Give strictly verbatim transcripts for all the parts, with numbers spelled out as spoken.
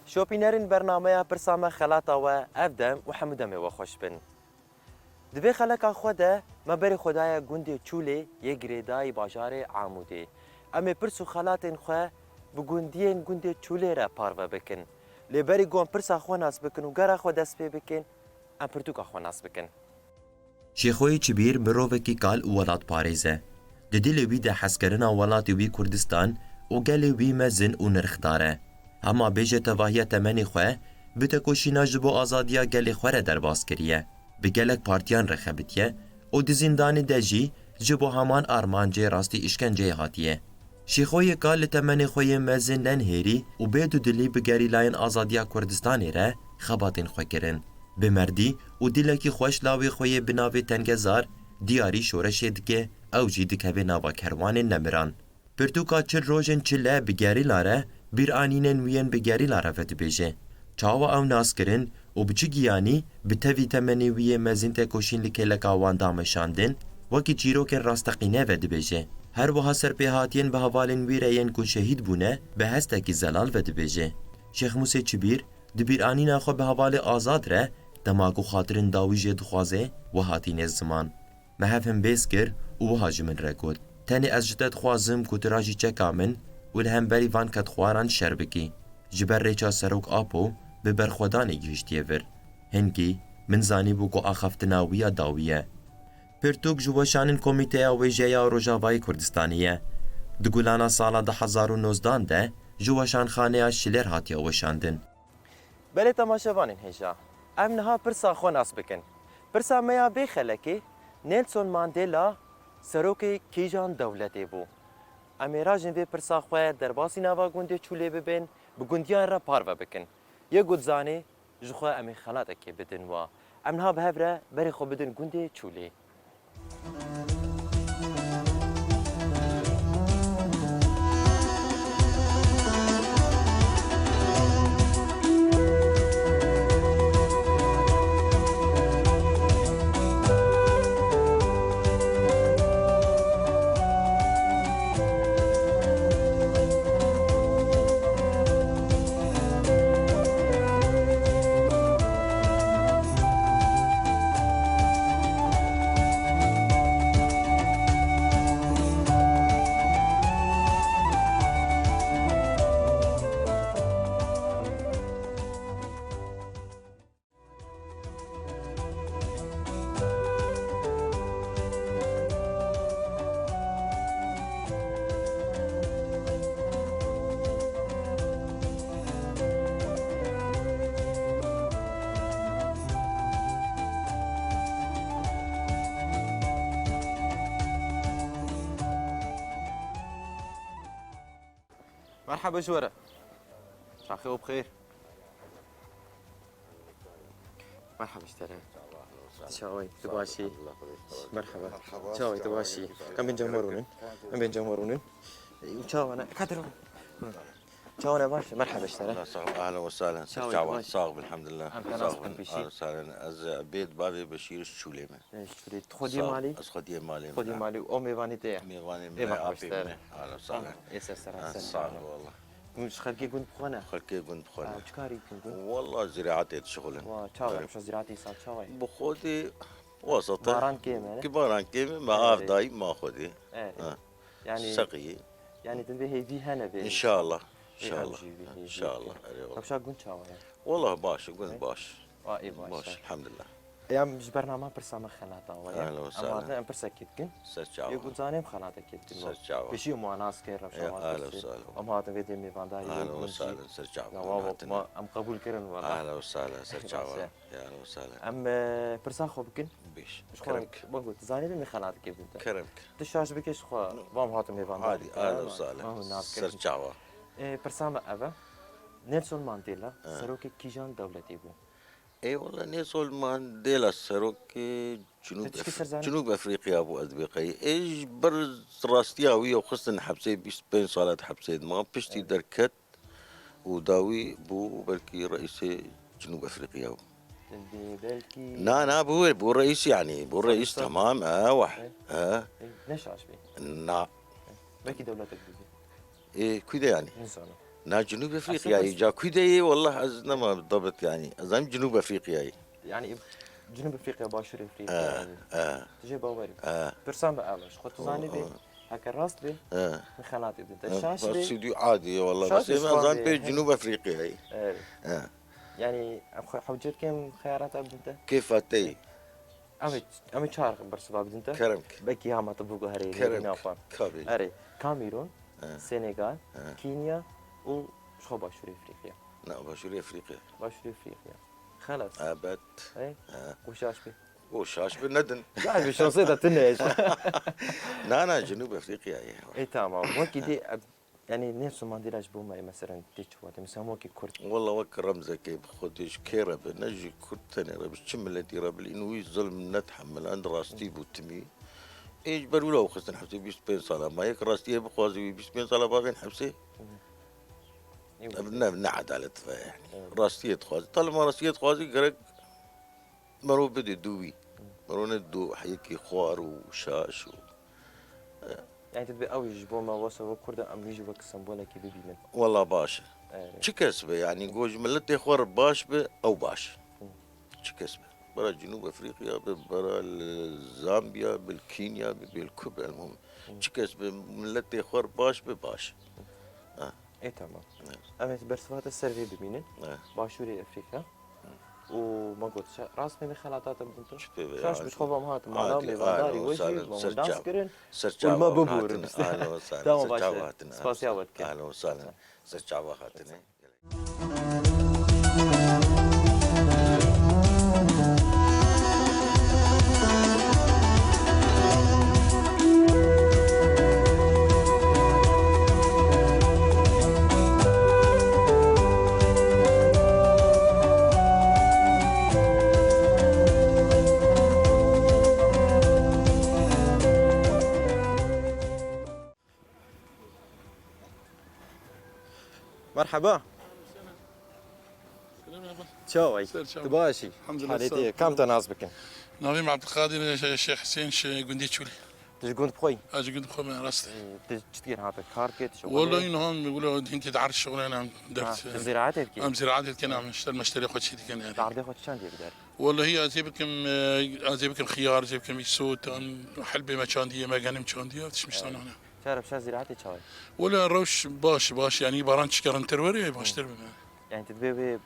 Şopînerên bernameya Pirsa Me Xelata We, ev dem û hemû demê we xweş bin. Di vê xeleka xwe de me berê xwe daye gundê Çûlê yê girêdayî bajarê Amûdê. Em ê pirs û xelatên xwe bi gundiyên gundê Çûlê re parve bikin. Lê berî ku em pirsa xwe nas bikin û gera xwe dest pê bikin, em pirtûka xwe nas bikin. Şêxoyê Çibîr mirovekî kal û welatparêz e. Di dilê wî de hezkirina welatê wî Kurdistan û gelê wî mezin û nirxdar e. Hema bêje tevahiya temenê xwe bi tekoşîna ji bo azadiya gelê xwe re derbas kiriye. Bi gelek partiyan re xebitiye û di zîndanê de jî ji bo heman armancê rastî îşkenceyê hatiye. Şêxoyê kal li temenê xwe yê mezin nenhêrî û bê dudilî bi gerîlayên azadiya Kurdistanê re xebatên xwe kirin. Bi merdî û dilekî xweş lawê xwe yê bi navê Tengezar diyarî şoreşê dike, ew jî dikeve nava kerwanên nemiran. Pirtûka Çil Rojên Çile bi gerîla re bîranînên wî yên bi gerîla re vedibêje. Çawa ew nas kirin û bi çi giyanî bi tevî temenê wî yê mezin tekoşîn li kêleka wan da meşandin, wekî çîrokên rasteqîne vedibêje. Her wiha serpêhatiyên bi hevalên wî re yên ku şehîd bûne, bi hestekî zelal vedibêje. Şêx Mûsê Çibîr di bîranîna xwe bi hevalê Azad re, dema ku xatirên dawî jê dixwaze, wiha tîne ziman. Me hev himbêz kir û wiha ji min re got, Tenê ez ji te dixwazim ku tu rajî çeka min û li hemberî van kedxwaran şer bikî. Ji ber rêça Serok Apo bi berxwedanê gihiştiye vir. Hingî min zanîbû ku axaftina wî ya dawî ye. Pirtûk ji weşanên Komîteya Wêjeya Rojavayê Kurdistanê ye. Di Gulana sala du hezar û nozdan de ji Weşanxaneya Şilêr hatiye weşandin. Belê temaşevanên hêja, em niha pirsa xwe nas bikin. Pirsa me ya vê xelekê Nelson Mandela serokê kîjan dewletê bû? Em ê rajin vê pirsa xwe derbasî nava gundê Çûlê bibin, bi gundiyan re parve bikin. Yê ku dizanê, ji xwe em ê xelatekê bidin wa. Em niha bi hev re berê xwe bidin gundê Çûlê. Merhaba ji we re. Çaxê we bi xêr. Merhaba ji te re. Çawayî, tu baş î? Merhaba. Çawayî, tu baş î? Em bên cem we rûnin. Em bên cem we rûnin. Û çawa ne? Kadir. Çawa ne, baş? Merhaba ji te re. Sağ ol, ahlen ve sahlen. Çawa, çawa? Baş. Sağ ol, elhamdülillah. Em te nas bikin pêşî. Ahlen ve sahlen. Ez Bêd Bavê Beşîr ji Çûlê me. Ji Çûlê. Tu xwediyê malî? Ez xwediyê malê me. Xwediyê malî. O mêvanê te ye? Mêvanê me, apê min e. Ahlen ve sahlen. Ê ser sera, ser. Sağ ol, wallah. Hûn ji xelkê gund bi xwe ne? Xelkê gund bi xwe ne. Çi karî dikin gund? Wallah ziraetê dişixulin. Wa, çawa ye? Rewşa ziraetê îsal çawa ye? Bi xwedî wasete. Baran kêm e, ne? Ki baran kêm e, me av dayî ma xwedî. Erê. Ha. Yani, seqiyî. Yani din vê hêvî hene vê. İnşallah. Vê ew jî vê hêvî. İnşallah. Erê, wallah. Rewşa gund çawa ye? Wallah baş e, gund baş. A, ê baş e. Baş, elhamdülillah. Em ji bernama pirsa me xelata we ye. Ehlen we sehlen. Em hatine em pirsek dikin. Ser çawa. Yê ku zanê em xelatek dikin. Ser çawa. Pêşî em wan nas kir, rewşa wan pirsî. Ehlen we sehlen. Em hatin vê dê mêvandarî. Ehlen we sehlen, ser çawa. Em qebûl kirin wela. Ehlen we sehlen, ser çawa. Ehlen we sehlen. Em, e, pirsa xwe bikin. Bêş. Ji xwe kerem kir. Bango, tu zanî dê me xelatek bikin te. Kerem kir. Tu şaş bike ji xwe. Vam hatin mêvandarî. Hadi, ehlen we sehlen. Ser çawa. E, pirsa me ev e. Nelson Mandela, serokê kîjan dewletê bû? Ê wele Nelson Mandela serokê Cunûb Ef-, Cunûb Efrîqiya bû, ez dibê qey. Ê ji ber rastiya wî ew xistin hepsê, bîst pênc sala di hepsê de ma. Piştî derket û dawî bû belkî reîsê Cunûb Efrîqiya bû. Belkî. Na, na, bû, bû reîs yanî, bû reîs, tamam, e, weh. E, ne şaş bî. Na. Belkî dewletek bû. Ê, kû de yanî? Nizanim. Na Cinûb Efrîqyayê, ca ku de yê, wallah ez nema dabit yanî. Ez em Cinûb Efrîqyayê. Yanî Cinûb Efrîqya, Başûr Efrîqya. Eh, yanî. Eh. Tu jê bawer î. Eh. Pirsan bi ev e. Ji xwe tu zanî bê. Oh, oh. Heke rast bê, eh, min xelatê bidin te. Eh, şaş bê. Sûdî adî ye, wallah. Şaş bes ê, ê, ez zan pê Cinûb Efrîqyayê. Eh. Eh. Yanî em xwe hewce dikim xeyarata bidin te. Kêfa te yê. Em ê, em ê çar bersiva bidin te. Kerem ke. Belkî hema tu biguherî. Kerem ke. Erê, Kamîrûn, eh, Senegal, eh, Kenya û ji xwe Başûrê Efrîqya. Na, Başûrê Efrîqya. Başûrê Efrîqya. Xelas. Ebet. Ê? Eh. Û şaş bê. Û şaş bê nedin. Şaş bê, şansê de tune ye. Na, na, Cinûb Efrîqya ye. Ê, tamam. Wekî dî, e, Yanî Nelson Mandela ji bo me, meselen, tê çi wate? Mesela wekî Kurd. Wela wek remzekê bi xwe tê ji kê re be, ne ji Kurd tenê re be, ji çi miletî re be, lê wî zulm netihemil, end rastî bû timî. Ê ji ber wila xistin hepsê bîst pênc sala. Ma yek rastiyê bixwaze wî bîst pênc sala bavên hepsê? Ev ne, ne edalet ve yanî. Evet. Rastiyê dixwaze. Talima rastiyê dixwaze gerek Mero bidê dû wî. Mero ne dû heyekî xwar û şaş û, e. Yani tu dibê ew ji bo me wesa wek Kurd e, em wî jî wek sembolekî bibînin. Wela baş e. Evet. Çi kes be, yani go ji miletê xwe re baş be, ew baş e. Hı. Çi kes be. Bera Cinûb Efrîqya be, bera li Zambiya be, li Kenya be, be li ku be, elmuhim. Hı. Çi kes be, miletê xwe re baş be, baş e. Hı. Ha. E, tamam. Evet. Em ê bersiva te ser vê bimînin. Evet. Başûrê Efrîka. Û me got, şa-, rast me vê xelata te bidin tu? Çi pê ve? Şaş bi xwe ve me hatin. Mala mêvandarî we jî, me hûndaz kirin. Û me bibûrin. Tamam, baş e. Spasiya we dikim. Ahlen we sahlen. Ser çava hatine. Merheba. Çawa yî? Ser çawa. Tu baş î? Elhamdulillah, halê te ye. Kam te nas bikin? Navê min Abdulkadir, Şêx Husên, ji gundê Çûlê. Tu ji gund bi xwe yî? Ez ji gund bi xwe me, rast e. Hmm, tu çi dikî hate? Kar dikî, tu şixulê? Wela niha min wila hinkê di erd şixulê em dert. Ha, tu ziraetê dikî? Em ziraetê dikin, em işler meşterê xwe çê dikin yani. Di erdê xwe çi çandiyê bi der? Welahi ez ê bikim, e, ez ê bikim xiyar, ez ê bikim îsot, em helbê me çandiye, me genim çandiye, tişt miştan hene. Çare bi şer ziraetê çawa ye? Wela rewş baş, baş, yani baran çike rintir were, baştir bibe. Yani tu dibê wê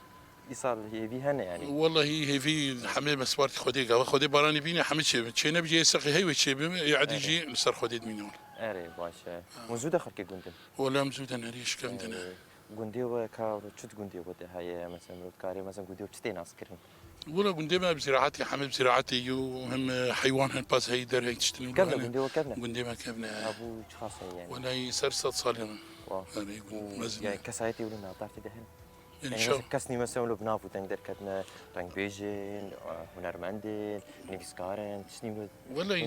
îsal hêvî hene yani? Welahi hêvî hemê me spartî Xwedê gava. Xwedê baranê bîne hemê çêbe. Çê nebicê seqî heywe çêbe, ê edî jî li ser Xwedê dimîne wele. Erê, baş e. Ha. Hûn zû de xelkê gund in? Wela em zû de ne, rêşkem de ne. Ee, gundê we ka çi gundê we de heye? Mesela mirov dikarê, mesela gundê we çi tê nas kirin? Wela gundê me bi ziraetê, hemê bi ziraetê yo, hem, e, heywan hen pas hey der hey tiştin. Kevne gundê we kevne? Gundê me kevne. Abû çi xas heye yani? Wela ser sed salî ne. Wa. Erê, gund mezin. Yani kesayetê wilo navdar tê de hene? Yani înşallah. Mesela kesnî mesela wilo bi nav û deng derketine, dengbêjin, e, hunermendin, nivîskarin, tiştî wilo. Wela,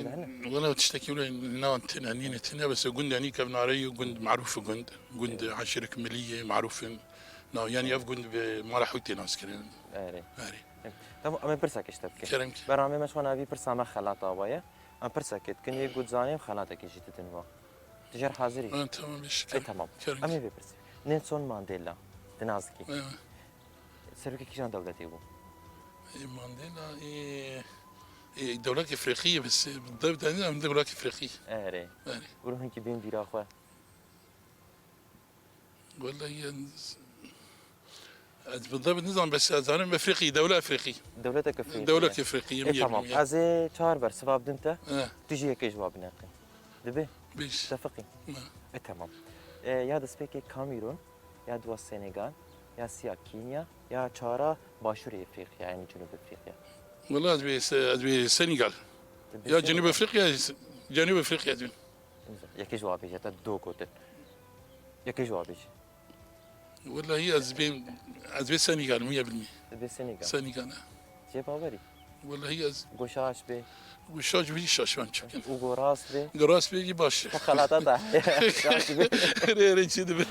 wela tiştekî wilo nav tine, nîne tine, bes gund yani kevnare yo, gund marûf gund, gund eşîrek milî ye, marûf in. Na, yani ev gund bi mala hewtê nas kirin. Erê. Erê. Tamam, em ê pirsek işte bikin. Kerem ki. Beramê me şwan avî pirsa me xelat awaye. Em pirsek dikin, yê got zanî em xelatekê jî didin wa. Tu jê re hazir î? Ha, tamam, eşî. E, tamam. Kerem ki. Em ê vê pirsê. Nelson Mandela. Di nas dikî. Evet. Serokê kîjan dewletê bû? E, Mandela, e, e, dewlek Efrîqî, bes, e, dev deniz em dewlek Efrîqî. Erê. Erê. Û hinkî bên bîra xwe. Welahi ez, ez bi dewlet nizam, bes ez zanim Efrîqî, dewle Efrîqî. Dewletek Efrîqî. Dewlek Efrîqî, e, tamam. Ez ê çar bersiva bidim te. E. Tu jî yekê ji wa bineqî. Dibe? Bêj. Tefiqî. E, tamam. E, ya destpêkê Kamîrûn, ya dua Senegal, ya siya Kenya, ya çara Başûrê Efrîqya, yani Cinûb Efrîqya. Wela ez bê Se-, ez bê Senegal. Ya Cinûb Efrîqya, Cinûb Efrîqya dibim. Yekê ji wa bêje, te do gotin. Yekê ji wa bêje. Welahi ez bê, ez bê Senegal, min ye bilmî. Tu bê Senegal. Senegal, ne. Cê bawerî. Welahi ez. Go şaş bê. Go şaş bê, şaş ben çekin. Û go rast bê. Go rast bê, yî baş. Xwe xelata da. Şaş bê. Rê, rê çi dibe.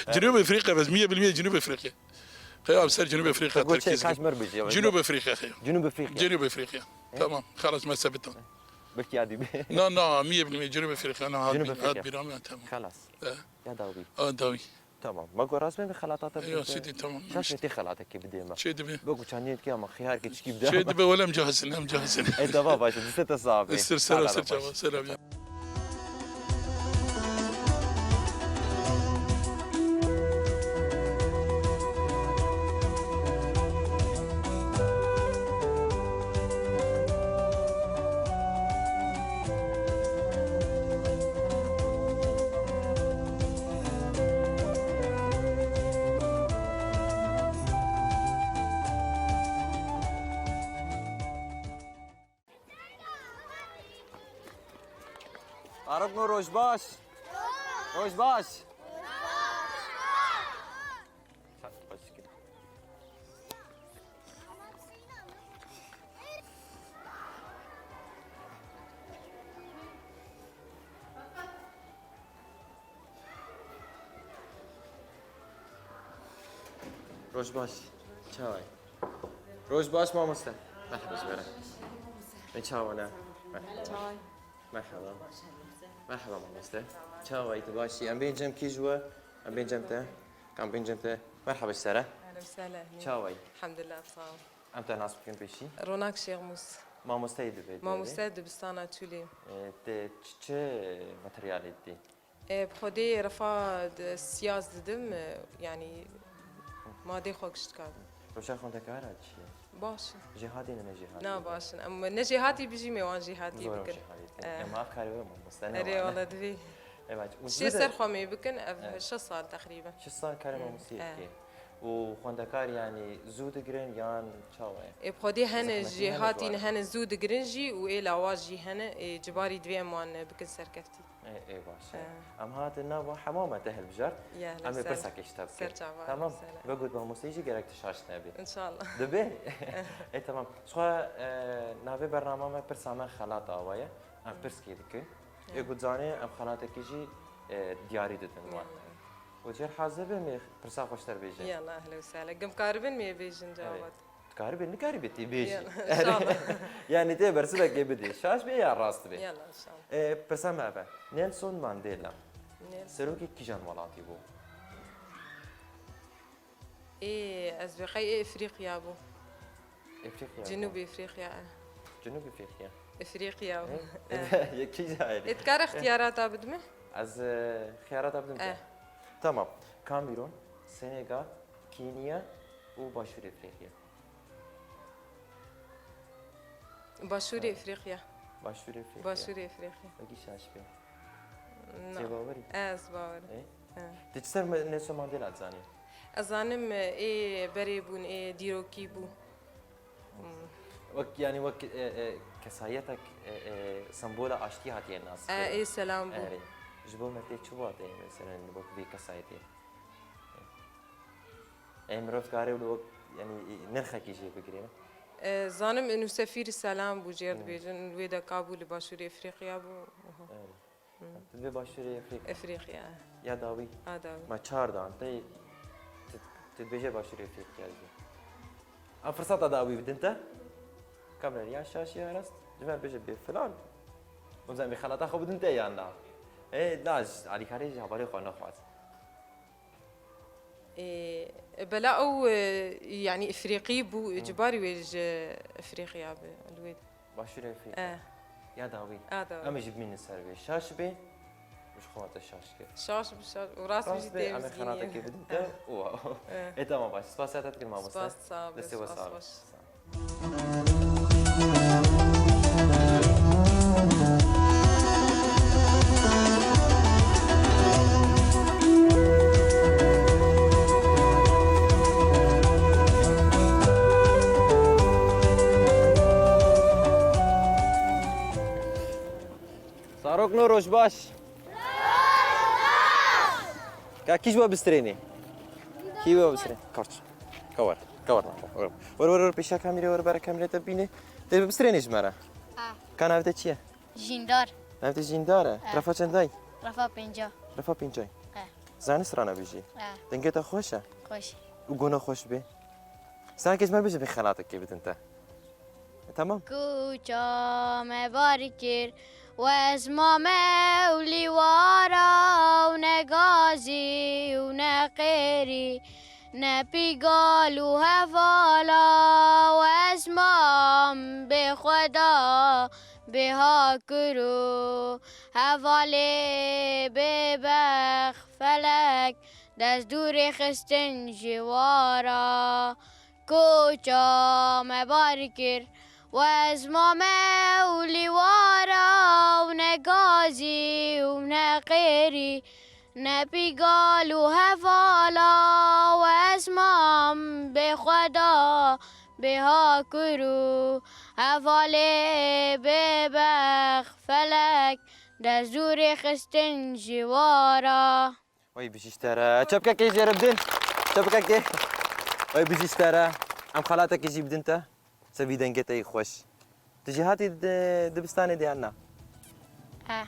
Cinûb Efrîqya, bes min ye bilmî Cinûb Efrîqya. Xeya ser Cinûb Efrîqya, Tirkî. Kaşmir bêje. Cinûb Efrîqya, xeya. Cinûb Efrîqya. Cinûb Efrîqya. E? Tamam, xelas me sebitan. Belkî ya dî bê. Na, na, min ye bilmî Cinûb Efrîqya, na, hat bîra min, tamam. Xelas. E. Ya dawî. A, dawî. Tamam. Ma ku rast bên xelata te Eywa, bide. Sîdî, tamam. Şaş tê xelatekê bidê me. Çê dibe. Bak uçan niyet ki ama xiyar ki çiki bide. Çê dibe, wele em cahizin, em cahizin. E, dava baş, diste te sabe. Sir, sir, sir, çava, selam ya. Arabno, roj baş. Roj baş. Roj baş. Çawa yî? Roj baş mamoste. Merhaba ji we re. Em çawa ne? Merhaba. Çawa yî? Merhaba. Merhaba mamoste. Çawa yî, tu baş î? Em bên cem kî ji we? Em bên cem te. Em bên cem te. Merhaba ji te re. Ehlen we sehlen. Çawa yî? Elhamdulillah, sağ ol. Em te nas bikin pêşî. Ronak Şêxmûs. Mamosteyê dibê. Mamoste dibistana Çûlê. E, te çi, çi materyalê didî? E, bi xwedê refa di siyaz didim, e, yanî madê xwe gişt dikardim. Rewşa xwendekara çi ye? Baş in. Jêhatî ne, ne jêhatî? Na, baş in. Em ne jêhatî bijî, me wan jêhatî bikin. Zor jêhatî bikin. Eh. Em af karê we mamoste ne. Erê, wala divê. Evet. Şê ser xwe me bikin, ev şeş sal teqrîben. Şeş sal karê mamosteyê dikê. Û xwendekar yanî zû digirin yan çawa ye? Ê, bi xwedê hene jêhatî ne, hene zû digirin jî û ê lawa jî hene, ê, cibarî divê em wan bikin serkeftî. Ê, ê, baş e. Ê. Em hatin nava hemama te hilbijart. Em ê pirsekê ji te bikin. Ser çava. Tamam. Vegot mamosteyê jî gerek tu şaş nebî. Înşallah. Dibe? Ê, tamam. Ji xwe, e, navê bernama me pirsa me xelat awa ye. Em pirs kê dikin. Ê, ku zanê em xelatekî jî, e, diyarî didin wan. Û cêr hazir be, me pirsa xweşter bêje. Yala, ehlen we sehlen. Gim karibin me bêjin cewab. Dikarî bê, nikarî bê tê bêjî. Yala, înşallah. Yanî tê bersivekê bidî. Şaş bê ya rast bê. Yala, înşallah. E, pirsa me ev e. Nelson Mandela serokê kîjan welatî bû? Ê, ez bê qey ê Efrîqya bû. Efrîqya bû. Cenûbê Efrîqya, e. Cenûbê Efrîqya. Efrîqya bû. E? Yekî cayê. Ê, dikare xiyarata bidime? Ez, e, xiyarata bidim te. E. Tamam. Kamerûn, Senegal, Kenya û Başûrê Efrîqya. Başûrê Efrîqya. Başûrê Efrîqya. Başûrê Efrîqya. Wekî şaş bê. Na. Tê bawerî? Ez bawer im. Ê? He. Tu çi ser me-, Nelson Mandela dizanî? Ez zanim, ê berê bûn, ê dîrokî bû. Hmm. Wek, yanî wek, e, e, kesayetek, e, e, sembola aştiyê hatiye nas kirin. E, ê selam bû. Erê. Ji bo me tê çi wateyê, mesela, wek vê kesayetê? Ê mirov karê wilo wek, yanî, nirxekî jê bigirê. E, zanim û sefîrî selam bû, jêr dibêjin, wê de ka bû li Başûrê Efrîqya bû. Erê. Hmm. Tu dibê Başûrê Efrîqya. Efrîqya. Ya dawî. A dawî. Me çar dan. Tey, tu, tu dibêje Başûrê Efrîqya jî. Em firseta dawî bidin te. Kamera ya şaş ya rast. Ji me bêje bê filan. Hûn zanî xelata xwe bidin te yan na? Ê, na, ji alîkarê ji hevalê xwe nexwaz. Ê, bela ew, e, yanî Efrîqî bû, cibarî wê ji Efrîqya be, li wê. Başûrê Efrîqya. Eh. Ya dawî. A dawî. Em ê jî bimînin ser vê. Şaş bê, ji xwe te şaş kir. Şaş bi şaş. Û rast jî tê. Em ê xelatekê bidin te. Eh. Û. Eh. Ê, tamam, baş. Spas ya te dikin, mamoste. Spas, sağ ol. Destê we sağ be. Spas. Zarokno, roj baş. Ka kî ji we bistrênê? Kî we bistrên? Kaç. Ka were. Ka were. Were, were, were, pêşiya kamîrê were, bere kamîrê te bîne. Te bistrênê ji me re. Ha. Ka navê te çi ye? Jîndar. Navê te Jîndar e? Ha. Refa çendayî? Refa pênca. Refa pêncayî. Ha. Zanî strana bijî? Ha. Dengê te xweş e? Xweş. Û gona xweş bê. Sen kes me bêje, bê xelatekê bidin te. E, tamam. Kuça me bar kir, Wezma me û lîwara û ne gazî û ne qêrî, ne pîgal û hevala, wezmam bê xweda, bê hakir û hevalê, bê bex felek, dest dûrê xistin ji wara. Koça me bar kir, wezma me û lîwara û ne gazî û ne qêrî, ne pîgal û hevala, wezmam bê xweda, bê hakir û hevalê, bê bex felek, dest dûrê xistin ji wara. Wey bijî ji te re. Çepkekê jê re bidin. Çepkekê. Wey bijî ji te re. Em xelatekê jî bidin te. Ser vî dengê te yê xweş. Tu jî hatî di-, dibistanê de yan na? He.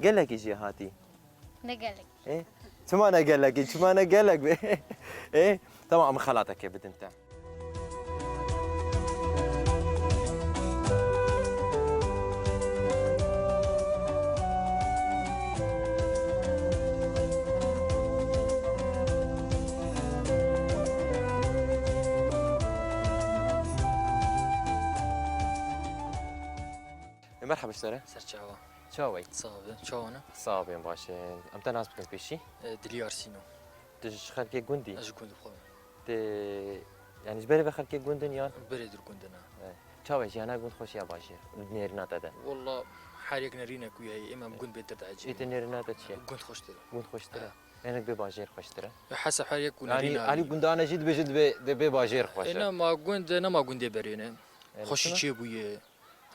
Gelekî jî hatî? Ne gelek. Ê? Çima ne gelekî? Çima ne gelek be? Ê? Tamam, em xelatekê bidin te. Ê, merhaba ji te re. Ser çava. Çawa yî? Sax be. Çawa ne? Sax be, em baş in. Em te nas bikin pêşî. E, Diliyar Sîno. Tu ji xelkê gundî? Ez ji gundê xwe me. Tê, yanî ji berê ve xelkê gund in yan? Berê dir gund in, ha. E, çawa jiyana gund xweş ya bajêr? Nêrîna te de. Walla her yek nerînek wî heye, ê me gund bêtir diecibîne. Ê te nêrîna te çi ye? Gund xweştir e. Gund xweştir e. Ha. Hinek bê bajêr xweştir e. E, hesab her yek û yanî nerîna alî wî. Gundane jî dibêjin dibê, dibê bajêr xweş e. E, nema gund, nema gundê berê ne. Yanî xweşî çima? Çêbûye.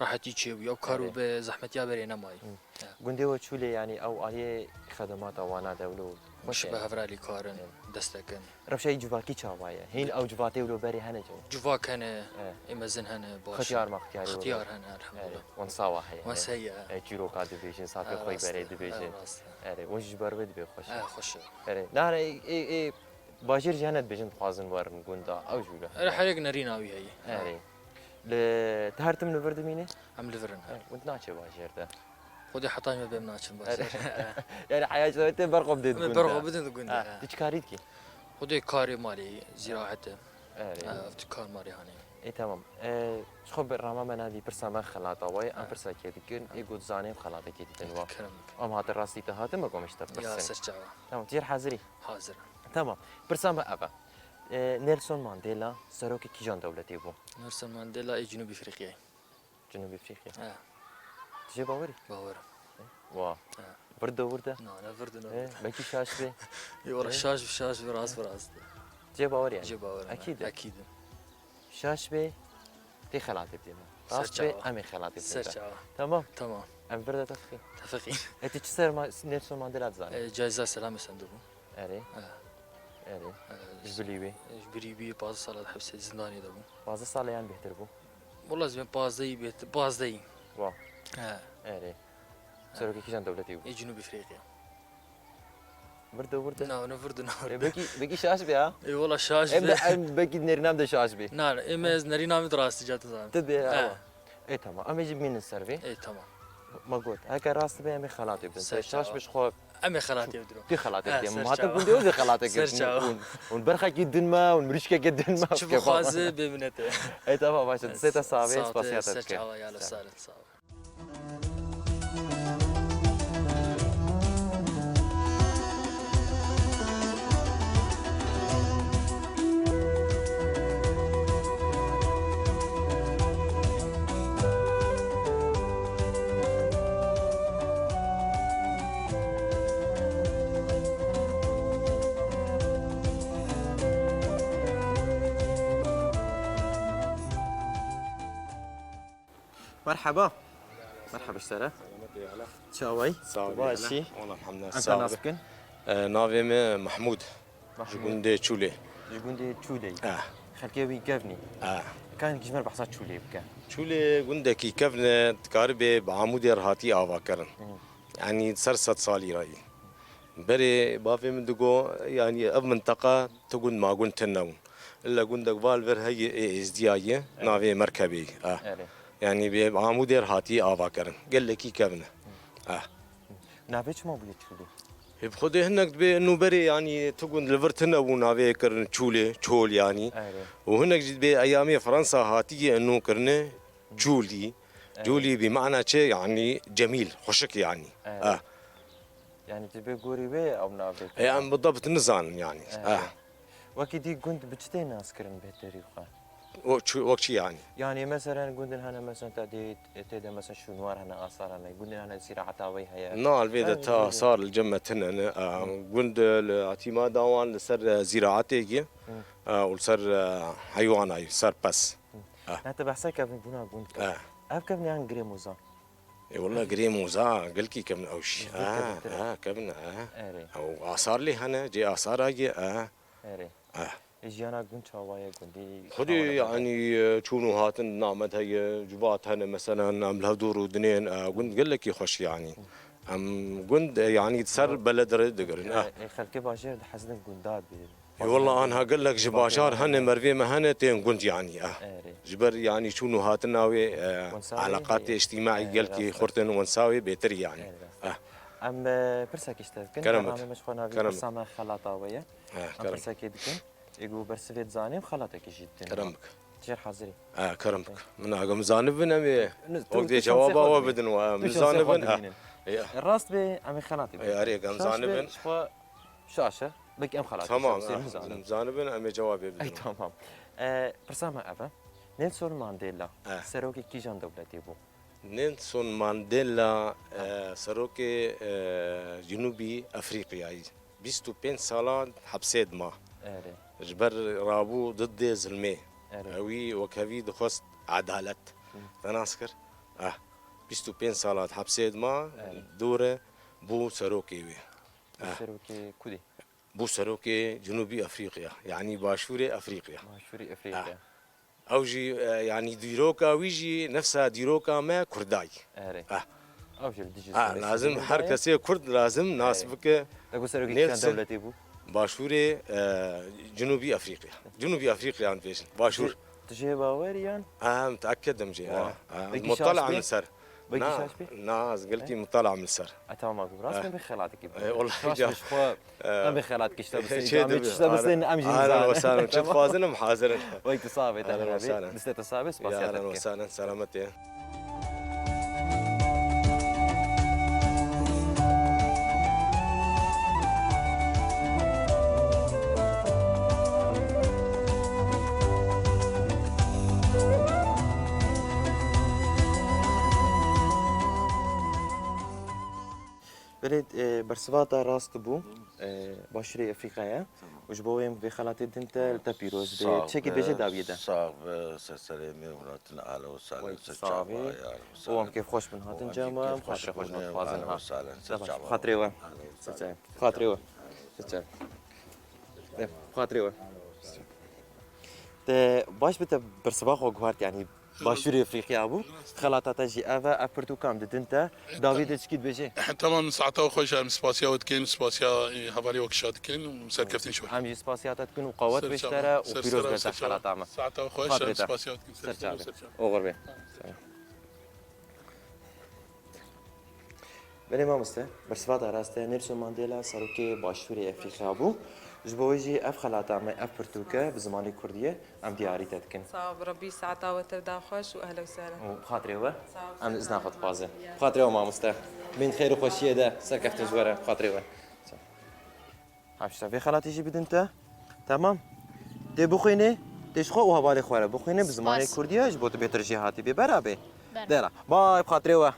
Rehetî çêbûye. Ew kar û erê, be zehmetiya berê nemayî. Hı. Ya. Gundê we Çûlê, yanî ew aliyê xedemata wana de wilo xweş e. Bi hev re alîkar in, erê, destekin. Rewşa yî civakî çawa ye? Hîn ew civatê wilo berê hene cem? Civak hene, erê, ê mezin hene, baş in. Xetiyar maxtiyarê wilo? Xetiyar hene, elhamdulillah. Erê, wan sawa heye. Wan seye. E, çîroka dibêjin, safê xwe berê dibêjin. E, rast e. Erê, wan jî ji ber wê dibê xweş e. E, xweş e. Erê, nare, ê, ê, ê, Bajêr jî hene dibêjin dixwazin werin gunda, ew jî wilo. Erê, her yek nerîna wî heye. Erê. Li, tu her tim li vir dimînî? Em li vir in, he. Erê, û tu naçê bajêr de? Xwedê heta me bêm naçin bajêr. Erê. Yanî heya ji te ber xwe bidê di gunda. Em ber xwe bidin di gunda, ha, he. Tu çi karî dikî? Xwedê karê malê, ziraet e. Erê. Ha, ev tu kar malê hanê. Ê, temam. E, ji xwe bernameya me navî pirsa me xelata we ye. Em pirsekê dikin. Ê ku dizanê em xelatekê didin we. Kerem dikin. Em hatin rastî te hatin, me gom ji te pirsin. Ya, ser çava. Tamam, tu jê re hazir î? Hazir. Tamam. Pirsa me ev e. E, Nelson Mandela serokê kîjan dewletê bû? Nelson Mandela ê Cinûbî Efrîqyayê. Cinûbî Efrîqya. He. Tu jê bawer î? Bawer im. Wa. He. Vir de wir de? Na, ne vir de, ne. E, vir de. Belkî şaş bê. Yo, wala şaş bê, şaş bê, rast bê, rast bê. Tu jê bawer î yanî? Jê bawer im, ekîd e. Ekîd e. Şaş bê, tê xelatê bidê me. Rast bê, em ê xelatê bidin te. Ser çava. Tamam. Tamam. Em vir de tefiqîn. Tefiqîn. E, tu çi ser Ma-, Nelson Mandela dizanî? E, cayza selamê sendibû. Erê. He. Erê. He. Ji bilî wî? Ji bilî wî pazdeh sala di hepsê, zindanê de bû. Pazdeh sala yan bêhtir bû? Wala ez bên pazdehî bêhtir, pazdehî. Wa. He. Erê. Serokê kîjan dewletê bû? Ê Cinûbî Efrîqya. Vir de wir de? Na, ne vir de, ne wir de. E, belkî, belkî şaş bê ha? Ê, wala şaş bê. Em de, em belkî nerîna me de şaş bê. Na, ê me ez nerîna me de rastî ca dizanim. Tu dê, he, ewa. Ê, tamam. Em ê jî bimînin ser vê. Ê, tamam. Ma got, heke rast be, em ê xelatê bidin. Ser çava. Şaş be ji xwe. Em ê xelatê bidin. Tu xelatê bidin. Ser çava. Ma te gundê wê xelatê kir. Ser çava. Hûn, hûn berxekî din me, hûn mirîşkekê din me. Çi bixwaze bê minete. Ê, tamam, baş e. Sê te savê, spasiya te dikim. Ser çava, ya, sağ ol, sağ ol. Merheba. Merheba ji te re. Selamet ey, ala. Çawa yî? Sağ ol, baş î? Wala elhamdülillah. Em te nas bikin? E, navê min Mahmûd. Mahmûd. Ji gundê Çûlê. Ji gundê Çûlê. Ah. Xelkê wî kevn î. Ah. Ka hinekî ji me re behsa Çûlê bike. Çûlê gundekî kevn e, dikaribê bi Amûdê re hatî avakirin. Hı. Yanî ser sed salî re yî. Berê bavê min digo, yanî ev minteqa tu gund ma gund tune bûn. Îlle gundek va li vir heye ê Êzdiya ye, evet, navê Merkebê ye. Ah. Erê. Yanî bi Amûdê re hatiye avakirin. Gelekî kevn e. Hı. Ah. Navê çima bûye Çûlê? Hê bi xwedê hinek dibê nûberê, yanî tu gund li vir tune bû navê kirin Çûlê, Çol yanî. Erê. Û hinek jî dibê eyamê Fransa hatiye nû kirine Cûlî. Erê. Cûlî bi mana çi? Yanî cemîl, xweşik yanî. Erê. Ah. Yanî tu bê gorî wê ew navê. E, em bi debt nizanin yanî. Erê. Ah. Wekî dî gund bi çi tê naskirin bêhterî xwe? O çi, wek çi yanî? Yanî meselen gundin hene, meselen te dê, tê de meselen şûnwar hene, asar hene. Gundin hene zîraeta wê heye. Na, li vê de ta asar li cem me tune ne. Gund li etîmada wan li ser, e, zîraetê ye. Hı. E, û li ser, e, heywanayî, li ser pes. Hı. E. Ne te behsa kevnbûna gund kir. E. Ev kevn yan girê moza? E, wela girê moza, gelkî kevn ew jî. Ji vê tevî tire. E, kevn, e. Erê. Ew asar lê hene, cê asara ye, e. Erê. Eh. Ê, jiyana gund çawa ye, gundî Xwedî çawa ye? Yanî, e, çûn û hatin namet heye, civat hene, meselen, em li hev dûr û dinên, e, gund gelekî xweş yanî. Em gund, e, yanî ser beled re digirin, e. E, e, xelkê bajêr dihezin gunda bê. Ê, wela anha gelek ji bajar hene, mervê me hene, tên gund yanî, e. Erê. Ji ber yanî çûn û hatina wê, e, eleqatê îctîmaî gelkî xurt in, wensa wê bêtir yanî. Erê, rast e. Eh. Em, e, pirsekî ji te dikin, kerem bik. Bernamê me ji xwe navî pirsa me xelata we ye. He, em kerem. Pirsekê dikin. Ê ku bersivê dizanî, em xelatekî jî didin. Kerem bik. Jêr hazirî. He, kerem bik. Min agam zanibin em ê. Tu, wek dê tu şansê cewaba xwe we bidî. Bidin we, em zanibin. Tu şansê xwe dibînin. He. Ya. Rast bê, em ê xelatê bidin. Erê, em zanibin. Şaş be, ji xwe şaş e. Belkî em xelatê bidin. Tamam, em zanibin, em ê cewabê bidin. Ey, tamam. E, pirsa me ev e. Nelson Mandela, he, serokê kîjan dewletê bû? Nelson Mandela, e, serokê, e, Cenûbî Efrîqyayê. Bîst û pênc sala hepsê dima. Erê. Ji ber rabû didê zilmê. Erê. Ewî wekhevî dixwest edalet. Hı. Te nas kir? Eh, bîst û pênc sala hepsê dima, erê, dore bû serokê wê. Eh. Serokê kudê? Bû serokê Cenûbî Efrîqya, yanî Başûrê Efrîqya. Başûrê Efrîqya. Eh. Ew jî, e, yanî dîroka wî jî nefsa dîroka me Kurdayî. Erê. Ah. Ew jî li dijî, ah, lazim her kesê Kurd lazim nas bike. Te got serokê kîjan dewletê bû? Başûrê, e, Cenûbî Efrîqya. Cenûbî Efrîqya em dibêjin. Başûr. Tu jê bawer î yan? Ha, mutaakked im jê. Wa. Ha, ha, belkî mutala şaş bê. Min ser. Belkî şaş bê? Na, ez gelkî mutala min ser. E, tamam abi, rast me bê xelatekî bû. E, wallahî şaş bê, ji xwe. Em bê xelat kişte bisin, çê camê dibi, çişte bisin, em jî nizanin. Ahlan we sahlan. Çi dixwazin em hazir in. Wek tu sax bê, te hene bê. Distê te sax bê, spasiya te dike. Ahlan we sahlan, selamet e. Belê, e, bersiva te rast bû. E, Başûrê Efrîqya ye. Tamam. Û ji bo wê em vê xelatê din te, li te pîroz be. Çekî dibêje dawiyê de. Sax be, ser serê me, hûn hatin, ahlan we sahlan, ser çava, ya. Û em kêfxweş bin hatin cem me, em xatirê xwe ji we dixwazin ha. Xatirê we. Ser çavê. Xatirê we. Ser çavê. Xatirê we. Te baş bi te bersiva xwe guhart, yanî Başûrê Efrîqya bû. Xelata te jî ev e, ev pirtûka em didin te. Dawî de çikî dibêjê? Tamam, saeta we xweş, em spasiya we dikin, spasiya, e, hevalê we kişa dikin û serkeftin ji we. Em jî spasiya te dikin û qewet bêje te re û pîroz be te xelata me. Saeta we xweş, em spasiya we dikin. Ser çavê. Oxir be. Belê mamoste, bersiva te rast e. Nelson Mandela serokê Başûrê Efrîqya bû. Ji bo wê jî ev xelata me, ev pirtûke bi zimanê kurdî ye, em diyarî te dikin. Sağ ol, Rebî saeta we tev da xweş û ehlen we sehlen. Û bi xatirê we, sağ ol, em îzna xwe dixwazin. Bi xatirê we mamoste. Bên xêr û xweşiyê de, serkeftin ji we re, bi xatirê we. Hemşire, vê xelatê jî bidin te. Temam. Tê bixwînê, tê ji xwe û hevalê xwe re bixwînê, bi zimanê kurdî ye, ji bo tu bêtir jêhatî bê. Bera bê. Bera. Dera. Bay, bi xatirê we.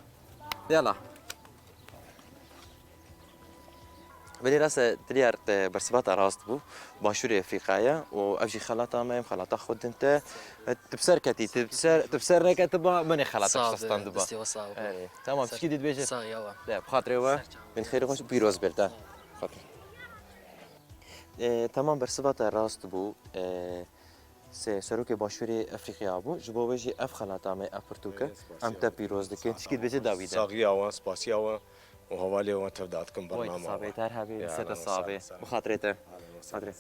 Yala. Belê rast e, diliyar te bersiva te rast bû. Başûrê Efrîqayê û ev jî xelata me, em xelata xwe din te. Tu bi ser ketî, tu bi ser, tu bi ser neketiba, min ê xelata standiba. Sağ ol, destê we sağ ol. Erê. Tamam, çikî dî dibêje? Sağ ol, ya. De, bi xatirê we. Min xêr xweş, pîroz bir te. Xatir. E, temam, bersiva te rast bû. E, se-, serokê Başûrê Efrîqya bû. Ji bo wê jî ev xelata me, ev pirtûke, em te pîroz dikin. Çikî dibêje dawî de. Saxiya we, spasiya we û hevalê we tev da dikim bernama we. Sabê ter hebê, distê te sabê. Bi xatirê te. Xatirê.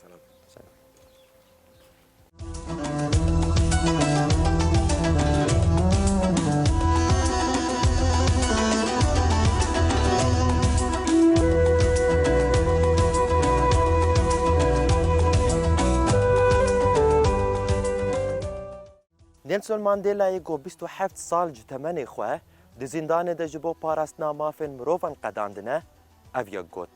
Nelson Mandela'yê ku bîst û heft sal ji temenê xwe di zîndanê de ji bo parastina mafên mirovan qedandine, ev yek got: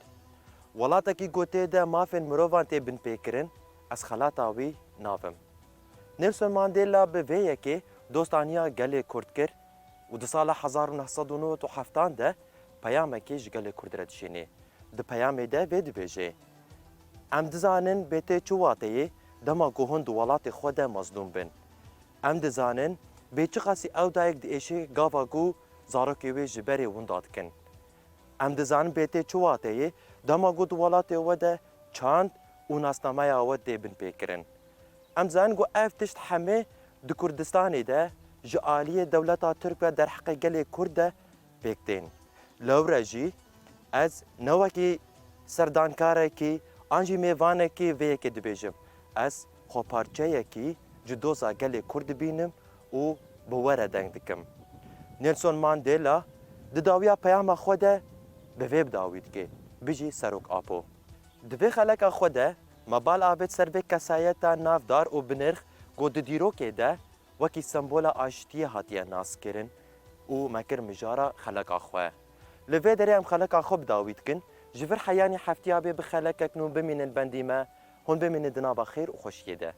"Welatekî ku tê de mafên mirovan tê binpêkirin, ez xelata wî nabim." Nelson Mandela bi vê yekê dostaniya gelê Kurd kir û di sala hezar û neh sed û nod û heftan de peyamekê ji gelê Kurd re dişînê. Di peyamê de vê dibêje: "Em dizanin bê tê çi wateyê dema ku hûn di welatê xwe de mezlûm bin. Em dizanin bê çiqasî ew dayik diêşe gava ku zarokê wê ji berê winda dikin. Em dizanin bê tê çi wateyê dema ku di welatê we de çand û nasnameya we tê binpêkirin. Em dizanin ku ev tişt hemê di Kurdistanê de ji aliyê dewleta Tirk ve derheqê gelê Kurd de pêk tên. Lewre jî ez ne wekî serdankarekî an jî mêvanekî vê yekê dibêjim. Ez xwe parçeyekî ji doza gelê Kurd dibînim û bi we re deng dikim." Nelson Mandela di dawiya peyama xwe de bi vê bi dawî dike: "Bijî Serok Apo." Di vê xeleka xwe de me bal avêt ser vê kesayeta navdar û binirx ku di dîrokê de wekî sembola aştiyê hatiye naskirin û me kir mijara xeleka xwe. Li vê derê em xeleka xwe bi dawî dikin. Ji vir heyanî heftiya bê bi xelekek nû bimînin bendî me. Hûn bimînin di nava xêr û xweşiyê de.